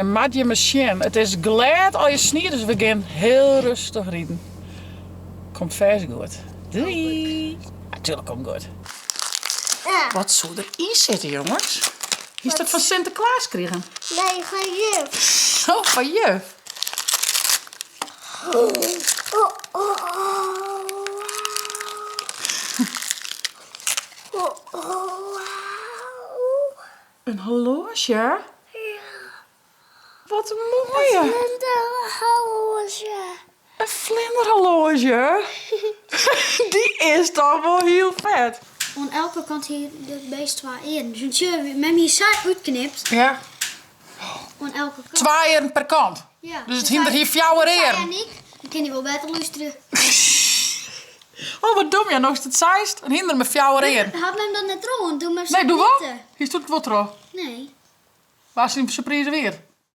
Moat jimme sjen, it is glêd allegear snie, dus we gean hiel rêstich riden. Komt fêst goed. Doei! Natuerlik komt goed. Wat soe der yn sitte, jonges? Hiest dat fan Sinteklaas krigen? Nee, fan juf. Oh, fan juf. Oh, oh, oh, oh, oh, In horloazje? Ja. Wat in moaie. In vlinderhorloge. In vlinderhorloge? Dy is toch wol hiel fet. Oan elke kant hie it beest twa earen. Dus sjoch, mem hie sa útknipt. Ja. Oan elke kant. Twa earen per kant? Ja. Dus it hynder hie fjouwer earen? En ik, dan kin hy wol better lústerje. Oh, wat dom, ja, no'tst it seist. In hynder mei fjouwer earen. Hat mem dat net troch, want doe mem Nee, doe wol. knipte. Hiest it wol troch? Nee. Wa syn surprise wie it?